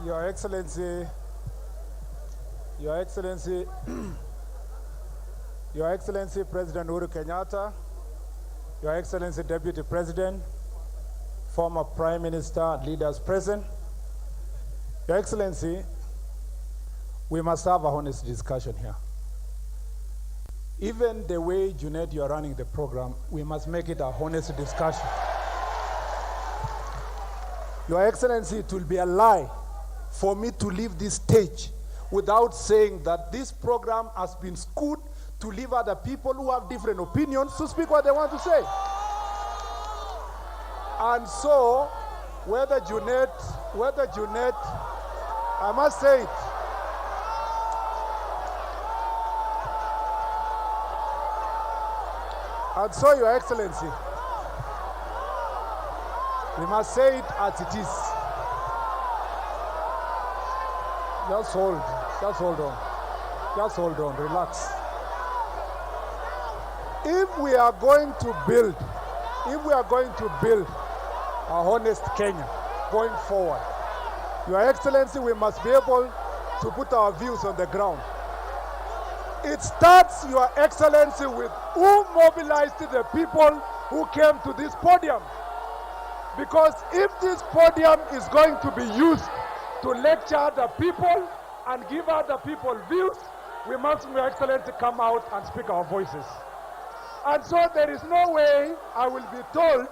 Your Excellency, Your Excellency, Your Excellency President Uhuru Kenyatta, Your Excellency Deputy President, former Prime Minister, leaders present. Your Excellency, we must have a honest discussion here. Even the way, Junaid, you are running the program, we must make it a honest discussion. Your Excellency, it will be a lie for me to leave this stage without saying that this program has been skewed to leave other people who have different opinions to speak what they want to say. And so, whether Junaid, I must say it. And so, Your Excellency, we must say it as it is. Just hold on, relax. If we are going to build a honest Kenya going forward, Your Excellency, we must be able to put our views on the ground. It starts, Your Excellency, with who mobilized the people who came to this podium. Because if this podium is going to be used to lecture other people and give other people views, we must, Your Excellency, come out and speak our voices. And so there is no way I will be told,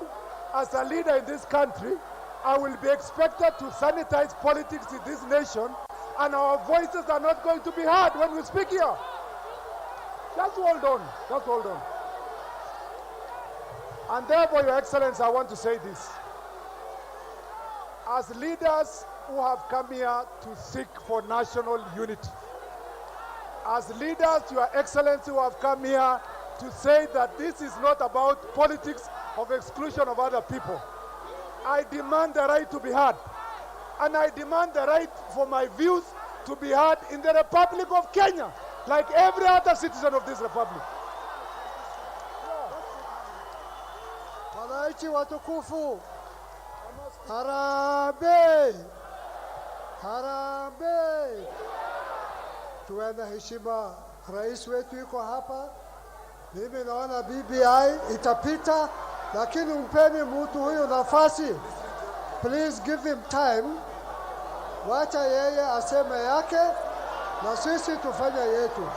as a leader in this country, I will be expected to sanitize politics in this nation, and our voices are not going to be heard when we speak here. Just hold on. And therefore, Your Excellency, I want to say this. As leaders who have come here to seek for national unity, as leaders, Your Excellency, who have come here to say that this is not about politics of exclusion of other people, I demand the right to be heard. And I demand the right for my views to be heard in the Republic of Kenya, like every other citizen of this republic. Wananchi watukufu, harambee, harambee. Tuwe na heshima, rais wetu yuko hapa. Mimi naona BBI itapita, lakini mpeni mtu huyu nafasi. Please give him time. Wacha yeye aseme yake na sisi tufanye yetu.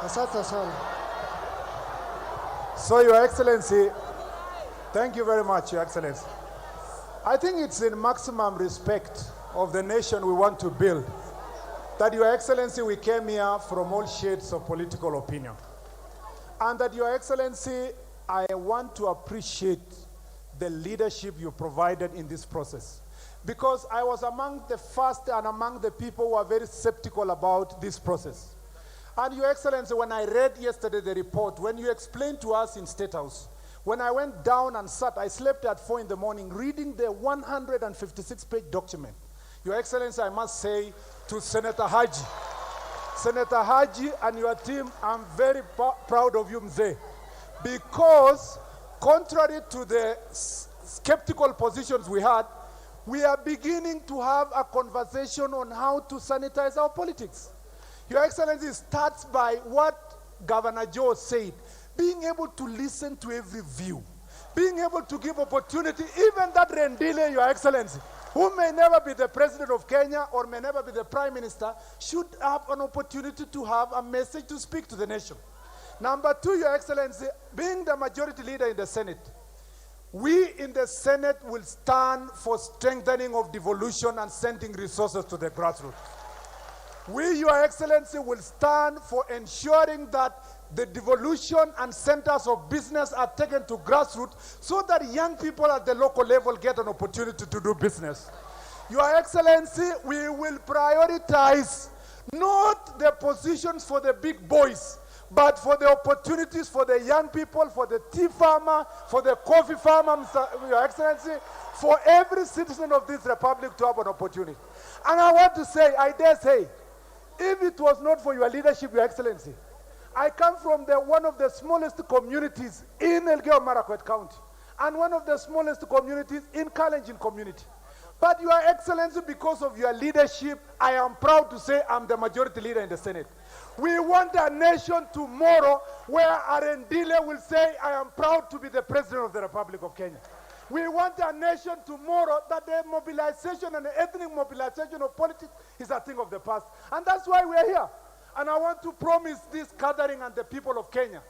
Asante sana. So, Your Excellency, thank you very much, Your Excellency. I think it's in maximum respect of the nation we want to build that, Your Excellency, we came here from all shades of political opinion. And that, Your Excellency, I want to appreciate the leadership you provided in this process. Because I was among the first and among the people who are very skeptical about this process. And, Your Excellency, when I read yesterday the report, when you explained to us in State House, when I went down and sat, I slept at 4 in the morning reading the 156-page document. Your Excellency, I must say to Senator Haji and your team, I'm very proud of you, Mzee. Because contrary to the skeptical positions we had, we are beginning to have a conversation on how to sanitize our politics. Your Excellency, starts by what Governor Joe said, being able to listen to every view, being able to give opportunity, even that Rendile, Your Excellency, who may never be the President of Kenya or may never be the Prime Minister, should have an opportunity to have a message to speak to the nation. Number two, Your Excellency, being the majority leader in the Senate, we in the Senate will stand for strengthening of devolution and sending resources to the grassroots. We, Your Excellency, will stand for ensuring that the devolution and centers of business are taken to grassroots so that young people at the local level get an opportunity to do business. Your Excellency, we will prioritize not the positions for the big boys, but for the opportunities for the young people, for the tea farmer, for the coffee farmer, Your Excellency, for every citizen of this republic to have an opportunity. And I want to say, I dare say, if it was not for your leadership, Your Excellency, I come from one of the smallest communities in Elgeyo Marakwet County, and one of the smallest communities in Kalenjin community. But Your Excellency, because of your leadership, I am proud to say I'm the majority leader in the Senate. We want a nation tomorrow where Arendile will say, I am proud to be the President of the Republic of Kenya. We want a nation tomorrow that the mobilization and the ethnic mobilization of politics is a thing of the past. And that's why we are here. And I want to promise this gathering and the people of Kenya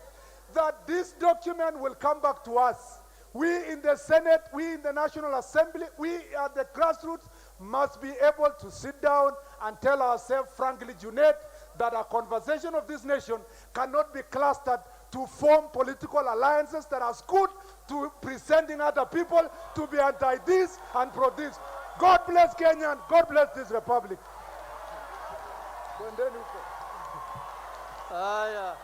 that this document will come back to us. We in the Senate, we in the National Assembly, we at the grassroots must be able to sit down and tell ourselves frankly, Junaid, that a conversation of this nation cannot be clustered to form political alliances that are good to presenting other people to be anti-this and pro-this. God bless Kenya and God bless this republic. Haya.